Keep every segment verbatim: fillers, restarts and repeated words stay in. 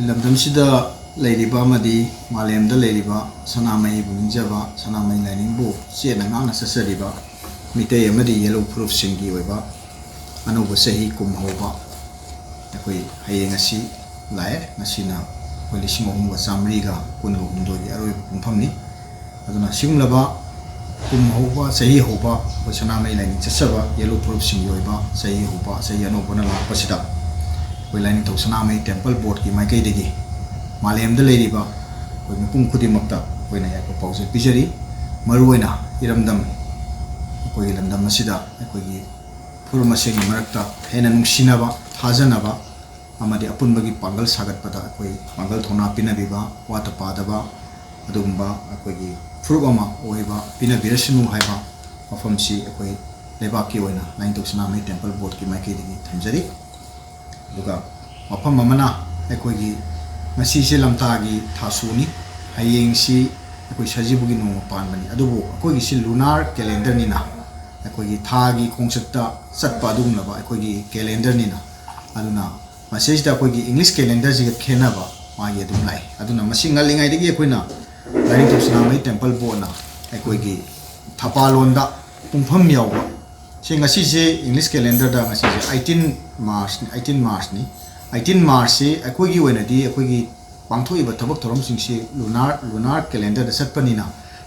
ꯂꯝꯗꯝꯁꯤꯗ ꯂꯩꯔꯤꯕ ꯑꯃꯗꯤ ꯃꯥꯂꯦꯝꯗ ꯂꯩꯔꯤꯕ ꯁꯅꯥꯃꯍꯤꯕꯨ ꯅꯤꯡꯖꯕ, ꯁꯅꯥꯃꯍꯤ ꯂꯥꯏꯅꯤꯡꯕꯨ ꯆꯦꯠꯅ ꯉꯥꯛꯅ ꯆꯠꯆꯔꯤꯕ ꯃꯤꯇꯩ ꯑꯃꯗꯤ ꯌꯦꯜꯂꯧ ꯐꯨꯔꯨꯞꯁꯤꯡꯒꯤ ꯑꯣꯏꯕ ꯑꯅꯧꯕ ꯆꯍꯤ ꯀꯨꯝ ꯍꯧꯕ ꯑꯩꯈꯣꯏ ꯍꯌꯦꯡ ꯑꯁꯤ ꯂꯥꯛꯑꯦ꯫ ꯉꯁꯤꯅ ꯑꯩꯈꯣꯏ ꯂꯤꯁꯤꯡ ꯑꯍꯨꯝꯒ ꯆꯥꯃꯔꯤꯒ ꯀꯨꯟꯒ ꯍꯨꯝꯗꯣꯏꯒꯤ ꯑꯔꯣꯏꯕ ꯄꯨꯡꯐꯝꯅꯤ꯫ ꯑꯗꯨꯅ ꯁꯤꯒꯨꯝꯂꯕ ꯀꯨꯝ ꯍꯧꯕ, ꯆꯍꯤ ꯍꯧꯕ, ꯑꯩꯈꯣꯏ ꯁꯅꯥꯃꯍꯤ ꯂꯥꯏꯅꯤꯡ ꯆꯠꯆꯕ ꯌꯦꯜꯂꯧ ꯐꯨꯔꯨꯞꯁꯤꯡꯒꯤ ꯑꯣꯏꯕ ꯆꯍꯤ ꯍꯧꯕ, ꯆꯍꯤ ꯑꯅꯧꯕꯅ ꯂꯥꯛꯄꯁꯤꯗ ꯑꯩꯈꯣꯏ ꯂꯥꯏꯅꯤꯡꯊꯧ ꯁꯅꯥꯃꯍꯤ ꯇꯦꯝꯄꯜ ꯕꯣꯔꯗꯀꯤ ꯃꯥꯏꯀꯩꯗꯒꯤ ꯃꯥꯂꯦꯝꯗ ꯂꯩꯔꯤꯕ ꯑꯩꯈꯣꯏ ꯃꯤꯄꯨꯝ ꯈꯨꯗꯤꯡꯃꯛꯇ ꯑꯩꯈꯣꯏꯅ ꯌꯥꯏꯐ ꯄꯥꯎꯖꯦꯜ ꯄꯤꯖꯔꯤ꯫ ꯃꯔꯨꯑꯣꯏꯅ ꯏꯔꯝꯗꯝ, ꯑꯩꯈꯣꯏꯒꯤ ꯂꯝꯗꯝ ꯑꯁꯤꯗ ꯑꯩꯈꯣꯏꯒꯤ ꯐꯨꯔꯨꯞ ꯃꯁꯦꯟꯒꯤ ꯃꯔꯛꯇ ꯍꯦꯟꯅ ꯅꯨꯡꯁꯤꯅꯕ, ꯊꯥꯖꯅꯕ ꯑꯃꯗꯤ ꯑꯄꯨꯟꯕꯒꯤ ꯄꯥꯡꯒꯜ ꯁꯥꯒꯠꯄꯗ ꯑꯩꯈꯣꯏ ꯄꯥꯡꯒꯜ ꯊꯧꯅꯥ ꯄꯤꯅꯕꯤꯕ, ꯋꯥꯠꯇ ꯄꯥꯗꯕ ꯑꯗꯨꯒꯨꯝꯕ ꯑꯩꯈꯣꯏꯒꯤ ꯐꯨꯔꯨꯞ ꯑꯃ ꯑꯣꯏꯕ ꯄꯤꯅꯕꯤꯔꯁꯅꯨ ꯍꯥꯏꯕ ꯋꯥꯐꯝꯁꯤ ꯑꯩꯈꯣꯏ ꯂꯩꯕꯥꯛꯀꯤ ꯑꯣꯏꯅ ꯂꯥꯏꯅꯤꯡꯊꯧ ꯁꯅꯥꯃꯍꯤ ꯇꯦꯝꯄꯜ ꯕꯣꯔꯗꯀꯤ ꯃꯥꯏꯀꯩꯗꯒꯤ ꯊꯝꯖꯔꯤ꯫ ꯑꯗꯨꯒ ꯃꯐꯝ ꯑꯃꯅ ꯑꯩꯈꯣꯏꯒꯤ ꯉꯁꯤꯁꯦ ꯂꯝꯇꯥꯒꯤ ꯊꯥꯁꯨꯅꯤ, ꯍꯌꯦꯡꯁꯤ ꯑꯩꯈꯣꯏ ꯁꯖꯤꯕꯨꯒꯤ ꯅꯣꯡꯃ ꯄꯥꯟꯕꯅꯤ, ꯑꯗꯨꯕꯨ ꯑꯩꯈꯣꯏꯒꯤꯁꯤ ꯂꯨꯅꯥꯔ ꯀꯦꯂꯦꯟꯗꯔꯅꯤꯅ ꯑꯩꯈꯣꯏꯒꯤ ꯊꯥꯒꯤ ꯈꯣꯡꯆꯠꯇ ꯆꯠꯄ ꯑꯗꯨꯒꯨꯝꯂꯕ ꯑꯩꯈꯣꯏꯒꯤ ꯀꯦꯂꯦꯟꯗꯔꯅꯤꯅ, ꯑꯗꯨꯅ ꯃꯁꯤꯁꯤꯗ ꯑꯩꯈꯣꯏꯒꯤ ꯏꯪꯂꯤꯁ ꯀꯦꯂꯦꯟꯗꯔꯁꯤꯒ ꯈꯦꯠꯅꯕ ꯃꯥꯒꯤ ꯑꯗꯨꯝ ꯂꯥꯛꯏ꯫ ꯑꯗꯨꯅ ꯃꯁꯤ ꯉꯜꯂꯤꯉꯩꯗꯒꯤ ꯑꯩꯈꯣꯏꯅ ꯂꯥꯏꯅꯤꯡꯊꯧ ꯁꯅꯥꯃꯍꯤ ꯇꯦꯝꯄꯜ ꯕꯣꯔꯗꯅ ꯑꯩꯈꯣꯏꯒꯤ ꯊꯄꯥꯂꯣꯟꯗ ꯄꯨꯡꯐꯝ ꯌꯥꯎꯕ, ꯁꯤ ꯉꯁꯤꯁꯦ ꯏꯪꯂꯤꯁ ꯀꯦꯂꯦꯟꯗꯔꯗ ꯉꯁꯤꯁꯦ eighteen March, eighteen Marchꯅꯤ꯫ Eighteen Marchꯁꯤ ꯑꯩꯈꯣꯏꯒꯤ ꯑꯣꯏꯅꯗꯤ ꯑꯩꯈꯣꯏꯒꯤ ꯄꯥꯡꯊꯣꯛꯏꯕ ꯊꯕꯛ ꯊꯧꯔꯝꯁꯤꯡꯁꯤ ꯂꯨꯅꯥꯔ ꯂꯨꯅꯥꯔ ꯀꯦꯂꯦꯟꯗꯔꯗ ꯆꯠꯄꯅꯤꯅ,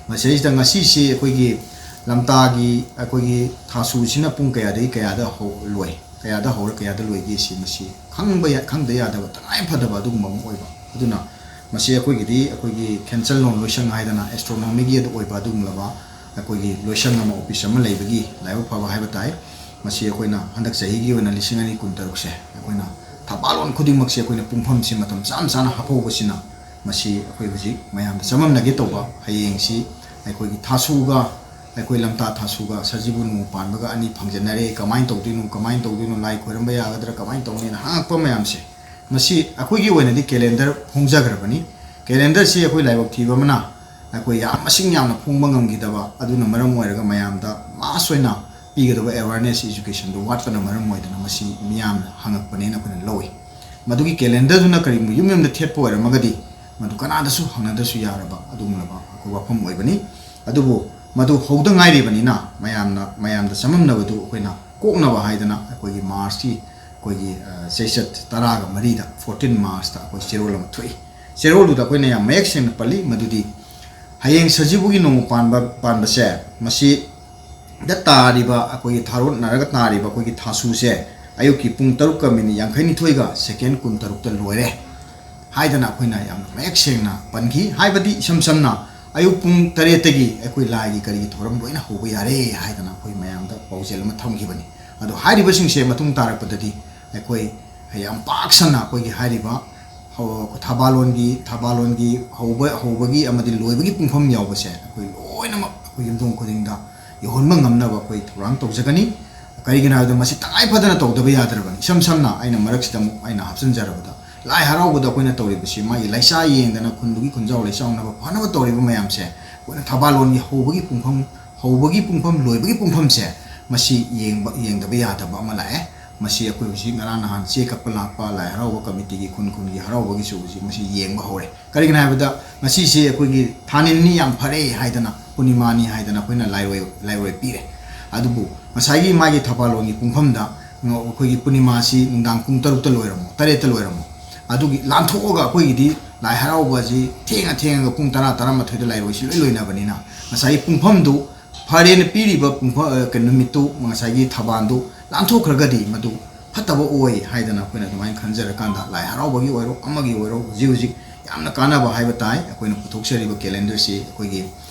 ꯃꯁꯤꯗꯩꯁꯤꯗ ꯉꯁꯤꯁꯤ ꯑꯩꯈꯣꯏꯒꯤ ꯂꯝꯇꯥꯒꯤ ꯑꯩꯈꯣꯏꯒꯤ ꯊꯥꯁꯨꯁꯤꯅ ꯄꯨꯡ ꯀꯌꯥꯗꯒꯤ ꯀꯌꯥꯗ ꯍꯧ-, ꯂꯣꯏ, ꯀꯌꯥꯗ ꯍꯧꯔ ꯀꯌꯥꯗ ꯂꯣꯏꯒꯦ ꯁꯤ ꯃꯁꯤ ꯈꯪꯕ ꯌꯥ-, ꯈꯪꯗ ꯌꯥꯗꯕ ꯇꯉꯥꯏ ꯐꯗꯕ ꯑꯗꯨꯒꯨꯝꯕ ꯑꯃ ꯑꯣꯏꯕ꯫ ꯑꯗꯨꯅ ꯃꯁꯤ ꯑꯩꯈꯣꯏꯒꯤꯗꯤ ꯑꯩꯈꯣꯏꯒꯤ ꯈꯦꯟꯆꯜꯂꯣꯟ ꯂꯣꯏꯁꯪ ꯍꯥꯏꯗꯅ ꯑꯦꯁꯇ꯭ꯔꯣꯅꯣꯃꯤꯒꯤ ꯑꯗꯨ ꯑꯣꯏꯕ ꯑꯗꯨꯒꯨꯝꯂꯕ ꯑꯩꯈꯣꯏꯒꯤ ꯂꯣꯏꯁꯪ ꯑꯃ, ꯑꯣꯐꯤꯁ ꯑꯃ ꯂꯩꯕꯒꯤ ꯂꯥꯏꯕꯛ ꯐꯕ ꯍꯥꯏꯕ ꯇꯥꯏ꯫ ꯃꯁꯤ ꯑꯩꯈꯣꯏꯅ ꯍꯟꯗꯛ ꯆꯍꯤꯒꯤ ꯑꯣꯏꯅ ꯂꯤꯁꯤꯡ ꯑꯅꯤ ꯀꯨꯟꯇꯔꯨꯛꯁꯦ ꯑꯩꯈꯣꯏꯅ ꯊꯕꯥꯂꯣꯟ ꯈꯨꯗꯤꯡꯃꯛꯁꯦ ꯑꯩꯈꯣꯏꯅ ꯄꯨꯡꯐꯝꯁꯦ ꯃꯇꯝ ꯆꯥꯅ ꯆꯥꯅ ꯍꯥꯞꯍꯧꯕꯁꯤꯅ ꯃꯁꯤ ꯑꯩꯈꯣꯏ ꯍꯧꯖꯤꯛ ꯃꯌꯥꯝꯗ ꯆꯃꯝꯅꯒꯦ ꯇꯧꯕ, ꯍꯌꯦꯡꯁꯤ ꯑꯩꯈꯣꯏꯒꯤ ꯊꯥꯁꯨꯒ ꯑꯩꯈꯣꯏ ꯂꯝꯇꯥ ꯊꯥꯁꯨꯒ ꯁꯖꯤꯕꯨ ꯅꯣꯡꯃ ꯄꯥꯟꯕꯒ ꯑꯅꯤ ꯐꯪꯖꯟꯅꯔꯦ, ꯀꯃꯥꯏꯅ ꯇꯧꯗꯣꯏꯅꯣ, ꯀꯃꯥꯏꯅ ꯇꯧꯗꯣꯏꯅꯣ, ꯂꯥꯏ ꯈꯣꯏꯔꯝꯕ ꯌꯥꯒꯗ꯭ꯔꯥ, ꯀꯃꯥꯏꯅ ꯇꯧꯅꯤꯅ ꯍꯪꯉꯛꯄ ꯃꯌꯥꯝꯁꯦ, ꯃꯁꯤ ꯑꯩꯈꯣꯏꯒꯤ ꯑꯣꯏꯅꯗꯤ ꯀꯦꯂꯦꯟꯗꯔ ꯍꯣꯡꯖꯈ꯭ꯔꯕꯅꯤ꯫ ꯀꯦꯂꯦꯟꯗꯔꯁꯤ ꯑꯩꯈꯣꯏ ꯂꯥꯏꯕꯛ ꯊꯤꯕ ꯑꯃꯅ ꯑꯩꯈꯣꯏ ꯌꯥꯝ ꯃꯁꯤꯡ ꯌꯥꯝꯅ ꯐꯣꯡꯕ ꯉꯝꯈꯤꯗꯕ, ꯑꯗꯨꯅ ꯃꯔꯝ ꯑꯣꯏꯔꯒ ꯃꯌꯥꯝꯗ ꯃꯥꯁ ꯑꯣꯏꯅ ꯄꯤꯒꯗꯕ ꯑꯦꯋꯥꯔꯅꯦꯁ, ꯏꯖꯨꯀꯦꯁꯟꯗꯨ ꯋꯥꯠꯄꯅ ꯃꯔꯝ ꯑꯣꯏꯗꯅ ꯃꯁꯤ ꯃꯤꯌꯥꯝꯅ ꯍꯪꯉꯛꯄꯅꯦꯅ ꯑꯩꯈꯣꯏꯅ ꯂꯧꯏ꯫ ꯃꯗꯨꯒꯤ calendarꯗꯨꯅ ꯀꯔꯤꯒꯨꯝꯕ ꯌꯨꯝ ꯌꯨꯝꯗ ꯊꯦꯠꯄ ꯑꯣꯏꯔꯝꯃꯒꯗꯤ, ꯃꯗꯨ ꯀꯅꯥꯗꯁꯨ ꯍꯪꯅꯗ꯭ꯔꯁꯨ ꯌꯥꯔꯕ ꯑꯗꯨꯒꯨꯝꯂꯕ ꯑꯩꯈꯣꯏ ꯋꯥꯐꯝ ꯑꯣꯏꯕꯅꯤ꯫ ꯑꯗꯨꯕꯨ ꯃꯗꯨ ꯍꯧꯗ ꯉꯥꯏꯔꯤꯕꯅꯤꯅ, ꯃꯌꯥꯝꯅ, ꯃꯌꯥꯝꯗ ꯆꯃꯝꯅꯕꯗꯨ ꯑꯩꯈꯣꯏꯅ ꯀꯣꯛꯅꯕ ꯍꯥꯏꯗꯅ ꯑꯩꯈꯣꯏꯒꯤ Marchꯀꯤ ꯑꯩꯈꯣꯏꯒꯤ, ꯑ, ꯆꯩꯆꯠ ꯇꯔꯥꯒ ꯃꯔꯤꯗ, fourteen Marchꯇ ꯑꯩꯈꯣꯏ ꯆꯦꯔꯣꯜ ꯑꯃ ꯊꯣꯛꯏ꯫ ꯆꯦꯔꯣꯜꯗꯨꯗ ꯑꯩꯈꯣꯏꯅ ꯌꯥꯝ ꯃꯌꯦꯛ ꯁꯦꯡꯅ ꯄꯜꯂꯤ ꯃꯗꯨꯗꯤ, ꯍꯌꯦꯡ ꯁꯖꯤꯕꯨꯒꯤ ꯅꯣꯡꯃ ꯄꯥꯟꯕ, ꯄꯥꯟꯕꯁꯦ, ꯃꯁꯤꯗ ꯇꯥꯔꯤꯕ, ꯑꯩꯈꯣꯏꯒꯤ ꯊꯥꯔꯣꯠꯅꯔꯒ ꯇꯥꯔꯤꯕ ꯑꯩꯈꯣꯏꯒꯤ ꯊꯥꯁꯨꯁꯦ ꯑꯌꯨꯛꯀꯤ ꯄꯨꯡ ꯇꯔꯨꯛꯀ minute ꯌꯥꯡꯈꯩꯅꯤꯊꯣꯏꯒ second ꯀꯨꯟꯇꯔꯨꯛꯇ ꯂꯣꯏꯔꯦ ꯍꯥꯏꯗꯅ ꯑꯩꯈꯣꯏꯅ ꯌꯥꯝꯅ ꯃꯌꯦꯛ ꯁꯦꯡꯅ ꯄꯟꯈꯤ꯫ ꯍꯥꯏꯕꯗꯤ, ꯏꯁꯝ ꯁꯝꯅ, ꯑꯌꯨꯛ ꯄꯨꯡ ꯇꯔꯦꯠꯇꯒꯤ ꯑꯩꯈꯣꯏ ꯂꯥꯏꯒꯤ ꯀꯔꯤꯒꯤ ꯊꯧꯔꯝ ꯂꯣꯏꯅ ꯍꯧꯕ ꯌꯥꯔꯦ ꯍꯥꯏꯗꯅ ꯑꯩꯈꯣꯏ ꯃꯌꯥꯝꯗ ꯄꯥꯎꯖꯦꯜ ꯑꯃ ꯊꯝꯈꯤꯕꯅꯤ꯫ ꯑꯗꯣ ꯍꯥꯏꯔꯤꯕꯁꯤꯡꯁꯦ ꯃꯇꯨꯡ ꯇꯥꯔꯛꯄꯗꯗꯤ ꯑꯩꯈꯣꯏ ꯌꯥꯝ ꯄꯥꯛ ꯁꯟꯅ ꯑꯩꯈꯣꯏꯒꯤ ꯍꯥꯏꯔꯤꯕ ꯍꯧ-, ꯊꯥꯕꯥꯂꯣꯟꯒꯤ, ꯊꯥꯕꯥꯂꯣꯟꯒꯤ ꯍꯧꯕ, ꯍꯧꯕꯒꯤ ꯑꯃꯗꯤ ꯂꯣꯏꯕꯒꯤ ꯄꯨꯡꯐꯝ ꯌꯥꯎꯕꯁꯦ ꯑꯩꯈꯣꯏ ꯂꯣꯏꯅꯃꯛ ꯑꯩꯈꯣꯏ ꯌꯨꯝꯊꯣꯡ ꯈꯨꯗꯤꯡꯗ ꯌꯧꯍꯟꯕ ꯉꯝꯅꯕ ꯑꯩꯈꯣꯏ ꯊꯧꯔꯥꯡ ꯇꯧꯖꯒꯅꯤ꯫ ꯀꯔꯤꯒꯤꯅꯣ ꯍꯥꯏꯕꯗ, ꯃꯁꯤ ꯇꯉꯥꯏ ꯐꯗꯅ ꯇꯧꯗꯕ ꯌꯥꯗ꯭ꯔꯕꯅꯤ꯫ ꯏꯁꯝ ꯁꯝꯅ ꯑꯩꯅ ꯃꯔꯛꯁꯤꯗ ꯑꯃꯨꯛ ꯑꯩꯅ ꯍꯥꯞꯆꯤꯟꯖꯔꯕꯗ, ꯂꯥꯏ ꯍꯔꯥꯎꯕꯗ ꯑꯩꯈꯣꯏꯅ ꯇꯧꯔꯤꯕꯁꯤ ꯃꯥꯒꯤ ꯂꯩꯆꯥ ꯌꯦꯡꯗꯅ ꯈꯨꯟꯗꯨꯒꯤ ꯈꯨꯟꯖꯥꯎ ꯂꯩꯆꯥꯎꯅꯕ ꯐꯅꯕ ꯇꯧꯔꯤꯕ ꯃꯌꯥꯝꯁꯦ, ꯑꯩꯈꯣꯏꯅ ꯊꯥꯕꯥꯂꯣꯟꯒꯤ ꯍꯧꯕꯒꯤ ꯄꯨꯡꯐꯝ, ꯍꯧꯕꯒꯤ ꯄꯨꯡꯐꯝ, ꯂꯣꯏꯕꯒꯤ ꯄꯨꯡꯐꯝꯁꯦ, ꯃꯁꯤ ꯌꯦꯡꯕ, ꯌꯦꯡꯗꯕ ꯌꯥꯗꯕ ꯑꯃ ꯂꯥꯛꯑꯦ꯫ ꯃꯁꯤ ꯑꯩꯈꯣꯏ ꯍꯧꯖꯤꯛ ꯉꯔꯥꯡ ꯅꯍꯥꯟ ꯆꯦ ꯀꯛꯄ ꯂꯥꯛꯄ ꯂꯥꯏ ꯍꯔꯥꯎꯕ ꯀꯃꯤꯇꯤꯒꯤ ꯈꯨꯟ ꯈꯨꯟꯒꯤ ꯍꯔꯥꯎꯕꯒꯤꯁꯨ ꯍꯧꯖꯤꯛ ꯃꯁꯤ ꯌꯦꯡꯕ ꯍꯧꯔꯦ꯫ ꯀꯔꯤꯒꯤꯅꯣ ꯍꯥꯏꯕꯗ, ꯉꯁꯤꯁꯦ ꯑꯩꯈꯣꯏꯒꯤ ꯊꯥꯅꯤꯜꯅꯤ, ꯌꯥꯝ ꯐꯔꯦ ꯍꯥꯏꯗꯅ, ꯄꯨꯔꯅꯤꯃꯥꯅꯤ ꯍꯥꯏꯗꯅ ꯑꯩꯈꯣꯏꯅ ꯂꯥꯏꯔꯣꯏ, ꯂꯥꯏꯔꯣꯏ ꯄꯤꯔꯦ꯫ ꯑꯗꯨꯕꯨ ꯉꯁꯥꯏꯒꯤ ꯃꯥꯒꯤ ꯊꯧꯕꯥꯜꯂꯣꯟꯒꯤ ꯄꯨꯡꯐꯝꯗ, ꯑꯩꯈꯣꯏꯒꯤ ꯄꯨꯔꯅꯤꯃꯥꯁꯤ ꯅꯨꯡꯗꯥꯡ ꯄꯨꯡ ꯇꯔꯨꯛꯇ ꯂꯣꯏꯔꯝꯃꯣ, ꯇꯔꯦꯠꯇ ꯂꯣꯏꯔꯝꯃꯣ, ꯑꯗꯨꯒꯤ ꯂꯥꯟꯊꯣꯛꯑꯒ ꯑꯩꯈꯣꯏꯒꯤꯗꯤ ꯂꯥꯏ ꯍꯔꯥꯎꯕꯁꯤ ꯊꯦꯡꯉ ꯊꯦꯡꯉꯒ ꯄꯨꯡ ꯇꯔꯥ, ꯇꯔꯥꯃꯥꯊꯣꯏꯗ ꯂꯥꯏꯔꯣꯏꯁꯤ ꯂꯣꯏ ꯂꯣꯏꯅꯕꯅꯤꯅ, ꯉꯁꯥꯏꯒꯤ ꯄꯨꯡꯐꯝꯗꯨ ꯐꯔꯦꯅ ꯄꯤꯔꯤꯕ ꯄꯨꯡꯐꯝ, ꯑ, ꯀꯩꯅꯣ, ꯅꯨꯃꯤꯠꯇꯨ, ꯉꯁꯥꯏꯒꯤ ꯊꯧꯕꯥꯜꯗꯨ ꯂꯥꯟꯊꯣꯛꯈ꯭ꯔꯒꯗꯤ ꯃꯗꯨ ꯐꯠꯇꯕ ꯑꯣꯏ ꯍꯥꯏꯗꯅ ꯑꯩꯈꯣꯏꯅ ꯑꯗꯨꯃꯥꯏꯅ ꯈꯟꯖꯔꯀꯥꯟꯗ, ꯂꯥꯏ ꯍꯔꯥꯎꯕꯒꯤ ꯑꯣꯏꯔꯣ, ꯑꯃꯒꯤ ꯑꯣꯏꯔꯣ, ꯍꯧꯖꯤꯛ ꯍꯧꯖꯤꯛ ꯌꯥꯝꯅ ꯀꯥꯟꯅꯕ ꯍꯥꯏꯕ ꯇꯥꯏ꯫ ꯑꯩꯈꯣꯏꯅ ꯄꯨꯊꯣꯛꯆꯔꯤꯕ calendarꯁꯤ ꯑꯩꯈꯣꯏꯒꯤ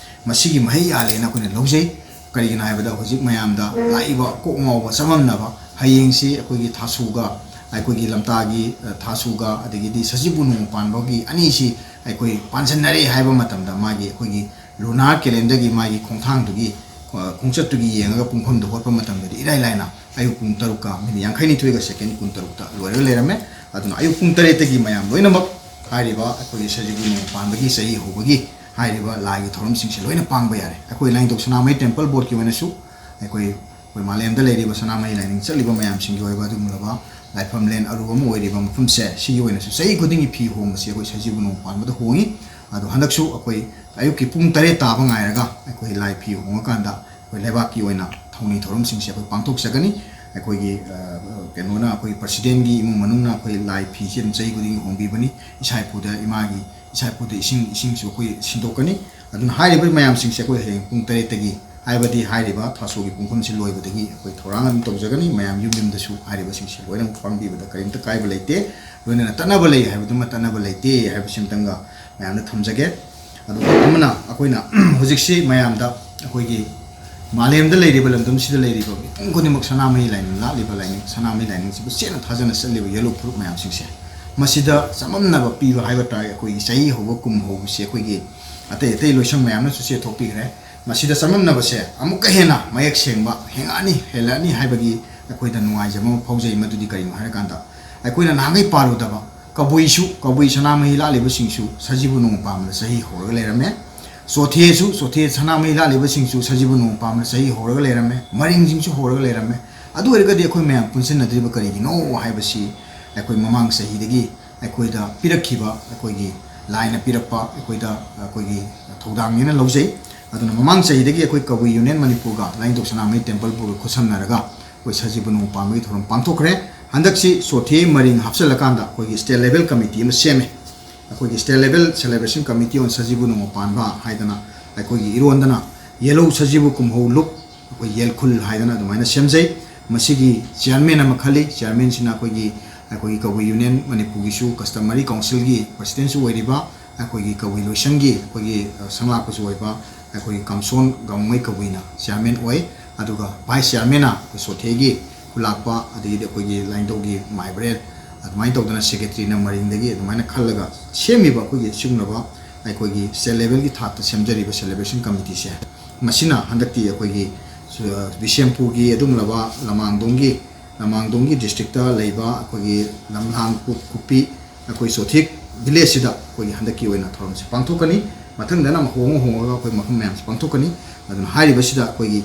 ꯃꯁꯤꯒꯤ ꯃꯍꯩ ꯌꯥꯜꯂꯦꯅ ꯑꯩꯈꯣꯏꯅ ꯂꯧꯖꯩ꯫ ꯀꯔꯤꯒꯤꯅꯣ ꯍꯥꯏꯕꯗ, ꯍꯧꯖꯤꯛ ꯃꯌꯥꯝꯗ ꯂꯥꯛꯏꯕ ꯀꯣꯛ ꯉꯥꯎꯕ ꯆꯃꯝꯅꯕ, ꯍꯌꯦꯡꯁꯤ ꯑꯩꯈꯣꯏꯒꯤ ꯊꯥꯁꯨꯒ, ꯑꯩꯈꯣꯏꯒꯤ ꯂꯝꯇꯥꯒꯤ, ꯑ, ꯊꯥꯁꯨꯒ, ꯑꯗꯒꯤꯗꯤ ꯁꯖꯤꯕꯨ ꯅꯣꯡꯃ ꯄꯥꯟꯕꯒꯤ ꯑꯅꯤꯁꯤ ꯑꯩꯈꯣꯏ ꯄꯥꯟꯁꯤꯟꯅꯔꯦ ꯍꯥꯏꯕ ꯃꯇꯝꯗ, ꯃꯥꯒꯤ ꯑꯩꯈꯣꯏꯒꯤ lunar calendarꯒꯤ ꯃꯥꯒꯤ ꯈꯣꯡꯊꯥꯡꯗꯨꯒꯤ, ꯑ, ꯈꯣꯡꯆꯠꯇꯨꯒꯤ ꯌꯦꯡꯉꯒ ꯄꯨꯡꯐꯝꯗꯨ ꯍꯣꯠꯄ ꯃꯇꯝꯗꯗꯤ ꯏꯔꯥꯏ ꯂꯥꯏꯅ ꯑꯌꯨꯛ ꯄꯨꯡ ꯇꯔꯨꯛꯀ minute ꯌꯥꯡꯈꯩꯅꯤꯊꯣꯏꯒ second ꯀꯨꯟꯇꯔꯨꯛꯇ ꯂꯣꯏꯔꯒ ꯂꯩꯔꯝꯃꯦ꯫ ꯑꯗꯨꯅ ꯑꯌꯨꯛ ꯄꯨꯡ ꯇꯔꯦꯠꯇꯒꯤ ꯃꯌꯥꯝ ꯂꯣꯏꯅꯃꯛ ꯍꯥꯏꯔꯤꯕ ꯑꯩꯈꯣꯏꯒꯤ ꯁꯖꯤꯕꯨ ꯅꯣꯡꯃ ꯄꯥꯟꯕꯒꯤ ꯆꯍꯤ ꯍꯧꯕꯒꯤ ꯍꯥꯏꯔꯤꯕ ꯂꯥꯏꯒꯤ ꯊꯧꯔꯝꯁꯤꯡꯁꯦ ꯂꯣꯏꯅ ꯄꯥꯡꯕ ꯌꯥꯔꯦ꯫ ꯑꯩꯈꯣꯏ ꯂꯥꯏꯅꯤꯡꯊꯧ ꯁꯅꯥꯃꯍꯤ Temple Boardꯀꯤ ꯑꯣꯏꯅꯁꯨ ꯑꯩꯈꯣꯏ, ꯑꯩꯈꯣꯏ ꯃꯥꯂꯦꯝꯗ ꯂꯩꯔꯤꯕ ꯁꯅꯥꯃꯍꯤ ꯂꯥꯏꯅꯤꯡ ꯆꯠꯂꯤꯕ ꯃꯌꯥꯝꯁꯤꯡꯒꯤ ꯑꯣꯏꯕ ꯑꯗꯨꯒꯨꯝꯂꯕ ꯂꯥꯏꯐꯝꯂꯦꯟ ꯑꯔꯨꯕ ꯑꯃ ꯑꯣꯏꯔꯤꯕ ꯃꯐꯝꯁꯦ, ꯁꯤꯒꯤ ꯑꯣꯏꯅꯁꯨ ꯆꯍꯤ ꯈꯨꯗꯤꯡꯒꯤ ꯐꯤ ꯍꯣꯡꯕꯁꯤ ꯑꯩꯈꯣꯏ ꯁꯖꯤꯕꯨ ꯅꯣꯡꯃ ꯄꯥꯟꯕꯗ ꯍꯣꯡꯉꯤ꯫ ꯑꯗꯣ ꯍꯟꯗꯛꯁꯨ ꯑꯩꯈꯣꯏ ꯑꯌꯨꯛꯀꯤ ꯄꯨꯡ ꯇꯔꯦꯠ ꯇꯥꯕ ꯉꯥꯏꯔꯒ ꯑꯩꯈꯣꯏ ꯂꯥꯏ ꯐꯤ ꯍꯣꯡꯉꯀꯥꯟꯗ ꯑꯩꯈꯣꯏ ꯂꯩꯕꯥꯛꯀꯤ ꯑꯣꯏꯅ ꯊꯧꯅꯤ ꯊꯧꯔꯝꯁꯤꯡꯁꯦ ꯑꯩꯈꯣꯏ ꯄꯥꯡꯊꯣꯛꯆꯒꯅꯤ꯫ ꯑꯩꯈꯣꯏꯒꯤ, ꯑ, ꯀꯩꯅꯣꯅ, ꯑꯩꯈꯣꯏꯒꯤ ꯄ꯭ꯔꯁꯤꯗꯦꯟꯒꯤ ꯏꯃꯨꯡ ꯃꯅꯨꯡꯅ ꯑꯩꯈꯣꯏ ꯂꯥꯏ ꯐꯤꯁꯤ ꯑꯗꯨꯝ ꯆꯍꯤ ꯈꯨꯗꯤꯡꯒꯤ ꯍꯣꯡꯕꯤꯕꯅꯤ꯫ ꯏꯁꯥ ꯏꯄꯨꯗ, ꯏꯃꯥꯒꯤ, ꯏꯁꯥ ꯏꯄꯨꯗ ꯏꯁꯤꯡ, ꯏꯁꯤꯡꯁꯨ ꯑꯩꯈꯣꯏ ꯁꯤꯟꯗꯣꯛꯀꯅꯤ꯫ ꯑꯗꯨꯅ ꯍꯥꯏꯔꯤꯕ ꯃꯌꯥꯝꯁꯤꯡꯁꯦ ꯑꯩꯈꯣꯏ ꯍꯌꯦꯡ ꯄꯨꯡ ꯇꯔꯦꯠꯇꯒꯤ, ꯍꯥꯏꯕꯗꯤ ꯍꯥꯏꯔꯤꯕ ꯊꯥꯁꯣꯒꯤ ꯄꯨꯡꯐꯝꯁꯤ ꯂꯣꯏꯕꯗꯒꯤ ꯑꯩꯈꯣꯏ ꯊꯧꯔꯥꯡ ꯑꯗꯨꯝ ꯇꯧꯖꯒꯅꯤ꯫ ꯃꯌꯥꯝ ꯌꯨꯝ ꯌꯨꯝꯗꯁꯨ ꯍꯥꯏꯔꯤꯕꯁꯤꯡꯁꯤ ꯂꯣꯏꯅꯃꯛ ꯄꯥꯡꯕꯤꯕꯗ ꯀꯔꯤꯝꯇ ꯀꯥꯏꯕ ꯂꯩꯇꯦ꯫ ꯂꯣꯏꯅꯅ ꯇꯠꯅꯕ ꯂꯩ ꯍꯥꯏꯕꯗꯨꯃ ꯇꯠꯅꯕ ꯂꯩꯇꯦ ꯍꯥꯏꯕꯁꯤꯃꯇꯪꯒ ꯃꯌꯥꯝꯗ ꯊꯝꯖꯒꯦ꯫ ꯑꯗꯨꯒ ꯑꯃꯅ, ꯑꯩꯈꯣꯏꯅ ꯍꯧꯖꯤꯛꯁꯤ ꯃꯌꯥꯝꯗ ꯑꯩꯈꯣꯏꯒꯤ ꯃꯥꯂꯦꯝꯗ ꯂꯩꯔꯤꯕ, ꯂꯝꯗꯝꯁꯤꯗ ꯂꯩꯔꯤꯕ ꯃꯤꯄꯨꯝ ꯈꯨꯗꯤꯡꯃꯛ ꯁꯅꯥꯃꯍꯤ ꯂꯥꯏꯅꯤꯡ ꯂꯥꯠꯂꯤꯕ, ꯂꯥꯏꯅꯤꯡ, ꯁꯅꯥꯃꯍꯤ ꯂꯥꯏꯅꯤꯡꯁꯤꯕꯨ ꯆꯦꯠꯅ ꯊꯥꯖꯅ ꯆꯠꯂꯤꯕ ꯌꯦꯜꯂꯨ ꯐꯨꯔꯨꯞ ꯃꯌꯥꯝꯁꯤꯡꯁꯦ, ꯃꯁꯤꯗ ꯆꯃꯝꯅꯕ ꯄꯤꯕ ꯍꯥꯏꯕ ꯇꯥꯔꯦ꯫ ꯑꯩꯈꯣꯏꯒꯤ ꯆꯍꯤ ꯍꯧꯕ, ꯀꯨꯝ ꯍꯧꯕꯁꯤ ꯑꯩꯈꯣꯏꯒꯤ ꯑꯇꯩ ꯑꯇꯩ ꯂꯣꯏꯁꯪ ꯃꯌꯥꯝꯅꯁꯨ ꯆꯦꯊꯣꯛꯄꯤꯈ꯭ꯔꯦ꯫ ꯃꯁꯤꯗ ꯆꯃꯝꯅꯕꯁꯦ ꯑꯃꯨꯛꯀ ꯍꯦꯟꯅ ꯃꯌꯦꯛ ꯁꯦꯡꯕ ꯍꯦꯡꯉꯛꯑꯅꯤ, ꯍꯦꯜꯂꯛꯑꯅꯤ ꯍꯥꯏꯕꯒꯤ ꯑꯩꯈꯣꯏꯗ ꯅꯨꯡꯉꯥꯏꯖꯕ ꯑꯃ ꯐꯥꯎꯖꯩ꯫ ꯃꯗꯨꯗꯤ ꯀꯔꯤꯅꯣ ꯍꯥꯏꯔꯀꯥꯟꯗ, ꯑꯩꯈꯣꯏꯅ ꯅꯍꯥꯟꯈꯩ ꯄꯥꯔꯨꯗꯕ ꯀꯕꯨꯏꯁꯨ, ꯀꯕꯨꯏ ꯁꯅꯥꯃꯍꯤ ꯂꯥꯠꯂꯤꯕꯁꯤꯡꯁꯨ ꯁꯖꯤꯕꯨ ꯅꯣꯡꯃ ꯄꯥꯟꯕꯗ ꯆꯍꯤ ꯍꯧꯔꯒ ꯂꯩꯔꯝꯃꯦ꯫ ꯆꯣꯊꯦꯁꯨ, ꯆꯣꯊꯦ ꯁꯅꯥꯃꯍꯤ ꯂꯥꯠꯂꯤꯕꯁꯤꯡꯁꯨ ꯁꯖꯤꯕꯨ ꯅꯣꯡꯃ ꯄꯥꯟꯕꯗ ꯆꯍꯤ ꯍꯧꯔꯒ ꯂꯩꯔꯝꯃꯦ꯫ ꯃꯔꯤꯡꯁꯤꯡꯁꯨ ꯍꯧꯔꯒ ꯂꯩꯔꯝꯃꯦ꯫ ꯑꯗꯨ ꯑꯣꯏꯔꯒꯗꯤ ꯑꯩꯈꯣꯏ ꯃꯌꯥꯝ ꯄꯨꯟꯁꯤꯟꯅꯗ꯭ꯔꯤꯕ ꯀꯔꯤꯒꯤꯅꯣ ꯍꯥꯏꯕꯁꯤ ꯑꯩꯈꯣꯏ ꯃꯃꯥꯡ ꯆꯍꯤꯗꯒꯤ ꯑꯩꯈꯣꯏꯗ ꯄꯤꯔꯛꯈꯤꯕ, ꯑꯩꯈꯣꯏꯒꯤ ꯂꯥꯏꯅ ꯄꯤꯔꯛꯄ, ꯑꯩꯈꯣꯏꯗ, ꯑꯩꯈꯣꯏꯒꯤ ꯊꯧꯗꯥꯡꯅꯦꯅ ꯂꯧꯖꯩ꯫ ꯑꯗꯨꯅ ꯃꯃꯥꯡ ꯆꯍꯤꯗꯒꯤ ꯑꯩꯈꯣꯏ ꯀꯕꯨꯏ ꯌꯨꯅꯤꯌꯟ ꯃꯅꯤꯄꯨꯔꯒ ꯂꯥꯏꯅꯤꯡꯊꯧ ꯁꯅꯥꯃꯍꯤ ꯇꯦꯝꯄꯜ ꯕꯣꯔꯗꯒ ꯈꯨꯠꯁꯝꯅꯔꯒ ꯑꯩꯈꯣꯏ ꯁꯖꯤꯕꯨ ꯅꯣꯡꯃ ꯄꯥꯟꯕꯒꯤ ꯊꯧꯔꯝ ꯄꯥꯡꯊꯣꯛꯈ꯭ꯔꯦ꯫ ꯍꯟꯗꯛꯁꯤ ꯆꯣꯊꯦ ꯃꯔꯤꯡ ꯍꯥꯞꯆꯤꯜꯂꯀꯥꯟꯗ ꯑꯩꯈꯣꯏꯒꯤ state level committee ꯑꯃ ꯁꯦꯝꯃꯦ꯫ ꯑꯩꯈꯣꯏꯒꯤ State Level Celebration Committee on ꯁꯖꯤꯕꯨ ꯅꯣꯡꯃ ꯄꯥꯟꯕ ꯍꯥꯏꯗꯅ ꯑꯩꯈꯣꯏꯒꯤ ꯏꯔꯣꯟꯗꯅ ꯌꯦꯜꯍꯧ ꯁꯖꯤꯕꯨ ꯀꯨꯝꯍꯧ ꯂꯨꯞ, ꯑꯩꯈꯣꯏ ꯌꯦꯜꯈꯨꯜ ꯍꯥꯏꯗꯅ ꯑꯗꯨꯃꯥꯏꯅ ꯁꯦꯝꯖꯩ꯫ ꯃꯁꯤꯒꯤ chairman ꯑꯃ ꯈꯜꯂꯤ꯫ Chairmanꯁꯤꯅ ꯑꯩꯈꯣꯏꯒꯤ, ꯑꯩꯈꯣꯏꯒꯤ ꯀꯕꯨꯏ ꯌꯨꯅꯤꯌꯟ ꯃꯅꯤꯄꯨꯔꯒꯤꯁꯨ customary councilꯒꯤ presidentꯁꯨ ꯑꯣꯏꯔꯤꯕ ꯑꯩꯈꯣꯏꯒꯤ ꯀꯕꯨꯏ ꯂꯣꯏꯁꯪꯒꯤ ꯑꯩꯈꯣꯏꯒꯤ, ꯑ, ꯁꯪꯂꯥꯛꯄꯁꯨ ꯑꯣꯏꯕ ꯑꯩꯈꯣꯏꯒꯤ ꯀꯝꯁꯣꯟ ꯒꯥꯎꯃꯩ ꯀꯕꯨꯏꯅ chairman ꯑꯣꯏ꯫ ꯑꯗꯨꯒ vice chairmanꯅ ꯑꯩꯈꯣꯏ ꯆꯣꯊꯦꯒꯤ ꯈꯨꯂꯥꯛꯄ, ꯑꯗꯒꯤꯗꯤ ꯑꯩꯈꯣꯏꯒꯤ ꯂꯥꯏꯅꯤꯡꯊꯧꯒꯤ ꯃꯥꯏꯕ꯭ꯔꯦꯜ, ꯑꯗꯨꯃꯥꯏꯅ ꯇꯧꯗꯅ secretaryꯅ ꯃꯔꯤꯡꯗꯒꯤ ꯑꯗꯨꯃꯥꯏꯅ ꯈꯜꯂꯒ ꯁꯦꯝꯃꯤꯕ ꯑꯩꯈꯣꯏꯒꯤ ꯁꯤꯒꯨꯝꯂꯕ ꯑꯩꯈꯣꯏꯒꯤ state levelꯒꯤ ꯊꯥꯛꯇ ꯁꯦꯝꯖꯔꯤꯕ celebration committeeꯁꯦ, ꯃꯁꯤꯅ ꯍꯟꯗꯛꯇꯤ ꯑꯩꯈꯣꯏꯒꯤ ꯁꯨ-, ꯕꯤꯁꯦꯝꯄꯨꯔꯒꯤ ꯑꯗꯨꯒꯨꯝꯂꯕ ꯂꯃꯥꯡꯗꯣꯡꯒꯤ, ꯂꯃꯥꯡꯗꯣꯡꯒꯤ districtꯇ ꯂꯩꯕ ꯑꯩꯈꯣꯏꯒꯤ ꯂꯝꯂꯥꯡ ꯀꯨ-, ꯀꯨꯞꯄꯤ ꯑꯩꯈꯣꯏ ꯆꯣꯊꯦ villageꯁꯤꯗ ꯑꯩꯈꯣꯏꯒꯤ ꯍꯟꯗꯛꯀꯤ ꯑꯣꯏꯅ ꯊꯧꯔꯝꯁꯦ ꯄꯥꯡꯊꯣꯛꯀꯅꯤ꯫ ꯃꯊꯪꯗꯅ ꯑꯃꯨꯛ ꯍꯣꯡꯉ ꯍꯣꯡꯉꯒ ꯑꯩꯈꯣꯏ ꯃꯐꯝ ꯃꯌꯥꯝꯁꯦ ꯄꯥꯡꯊꯣꯛꯀꯅꯤ꯫ ꯑꯗꯨꯅ ꯍꯥꯏꯔꯤꯕꯁꯤꯗ ꯑꯩꯈꯣꯏꯒꯤ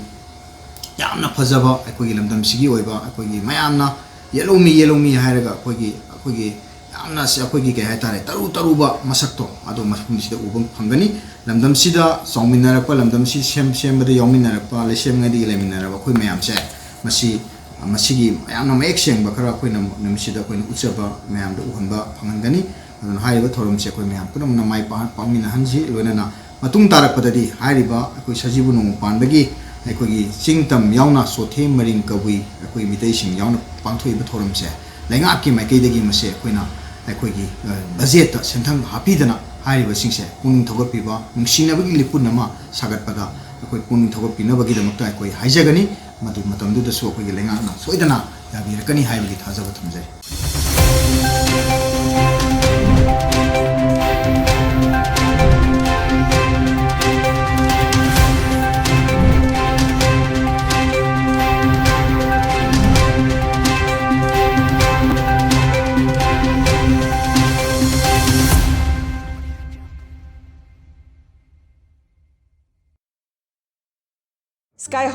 ꯌꯥꯝꯅ ꯐꯖꯕ, ꯑꯩꯈꯣꯏꯒꯤ ꯂꯝꯗꯝꯁꯤꯒꯤ ꯑꯣꯏꯕ, ꯑꯩꯈꯣꯏꯒꯤ ꯃꯌꯥꯝꯅ ꯌꯦꯠꯂꯣꯝꯃꯤ, ꯌꯦꯠꯂꯣꯝꯃꯤ ꯍꯥꯏꯔꯒ ꯑꯩꯈꯣꯏꯒꯤ, ꯑꯩꯈꯣꯏꯒꯤ ꯌꯥꯝꯅ ꯁꯤ-, ꯑꯩꯈꯣꯏꯒꯤ ꯀꯩ ꯍꯥꯏꯇꯥꯔꯦ, ꯇꯔꯨ ꯇꯔꯨꯕ ꯃꯁꯛꯇꯣ ꯑꯗꯣ ꯃꯐꯝꯁꯤꯗ ꯎꯕ ꯐꯪꯒꯅꯤ꯫ ꯂꯝꯗꯝꯁꯤꯗ ꯆꯥꯎꯃꯤꯟꯅꯔꯛꯄ, ꯂꯝꯗꯝꯁꯤ ꯁꯦꯝ-, ꯁꯦꯝꯕꯗ ꯌꯥꯎꯃꯤꯟꯅꯔꯛꯄ, ꯂꯩꯁꯦꯝꯉꯩꯗꯒꯤ ꯂꯩꯃꯤꯟꯅꯔꯕ ꯑꯩꯈꯣꯏ ꯃꯌꯥꯝꯁꯦ, ꯃꯁꯤ, ꯃꯁꯤꯒꯤ ꯌꯥꯝꯅ ꯃꯌꯦꯛ ꯁꯦꯡꯕ ꯈꯔ ꯑꯩꯈꯣꯏꯅ ꯅꯨꯃꯤꯠꯁꯤꯗ ꯑꯩꯈꯣꯏꯅ ꯎꯠꯆꯕ ꯃꯌꯥꯝꯗ ꯎꯍꯟꯕ ꯐꯪꯍꯟꯒꯅꯤ꯫ ꯑꯗꯨꯅ ꯍꯥꯏꯔꯤꯕ ꯊꯧꯔꯝꯁꯦ ꯑꯩꯈꯣꯏ ꯃꯌꯥꯝ ꯄꯨꯝꯅꯃꯛꯅ ꯃꯥꯏ ꯄꯥꯛ-, ꯄꯥꯛꯃꯤꯟꯅꯍꯟꯁꯤ꯫ ꯂꯣꯏꯅꯅ ꯃꯇꯨꯡ ꯇꯥꯔꯛꯄꯗꯗꯤ ꯍꯥꯏꯔꯤꯕ ꯑꯩꯈꯣꯏ ꯁꯖꯤꯕꯨ ꯅꯣꯡꯃ ꯄꯥꯟꯕꯒꯤ ꯑꯩꯈꯣꯏꯒꯤ ꯆꯤꯡ ꯇꯝ ꯌꯥꯎꯅ ꯆꯣꯊꯦ ꯃꯔꯤꯡ ꯀꯕꯨꯏ ꯑꯩꯈꯣꯏ ꯃꯤꯇꯩꯁꯤꯡ ꯌꯥꯎꯅ ꯄꯥꯡꯊꯣꯛꯏꯕ ꯊꯧꯔꯝꯁꯦ ꯂꯩꯉꯥꯛꯀꯤ ꯃꯥꯏꯀꯩꯗꯒꯤ ꯃꯁꯦ ꯑꯩꯈꯣꯏꯅ ꯑꯩꯈꯣꯏꯒꯤ, ꯑ, ꯕꯖꯦꯠꯇ ꯁꯦꯟꯊꯪ ꯍꯥꯞꯄꯤꯗꯅ ꯍꯥꯏꯔꯤꯕꯁꯤꯡꯁꯦ ꯄꯨꯛꯅꯤꯡ ꯊꯧꯒꯠꯄꯤꯕ, ꯅꯨꯡꯁꯤꯅꯕꯒꯤ ꯂꯤꯄꯨꯟ ꯑꯃ ꯁꯥꯒꯠꯄꯗ ꯑꯩꯈꯣꯏ ꯄꯨꯛꯅꯤꯡ ꯊꯧꯒꯠꯄꯤꯅꯕꯒꯤꯗꯃꯛꯇ ꯑꯩꯈꯣꯏ ꯍꯥꯏꯖꯒꯅꯤ꯫ ꯃꯗꯨ ꯃꯇꯝꯗꯨꯗꯁꯨ ꯑꯩꯈꯣꯏꯒꯤ ꯂꯩꯉꯥꯛꯅ ꯁꯣꯏꯗꯅ ꯌꯥꯕꯤꯔꯛꯀꯅꯤ ꯍꯥꯏꯕꯒꯤ ꯊꯥꯖꯕ ꯊꯝꯖꯔꯤ꯫ Sky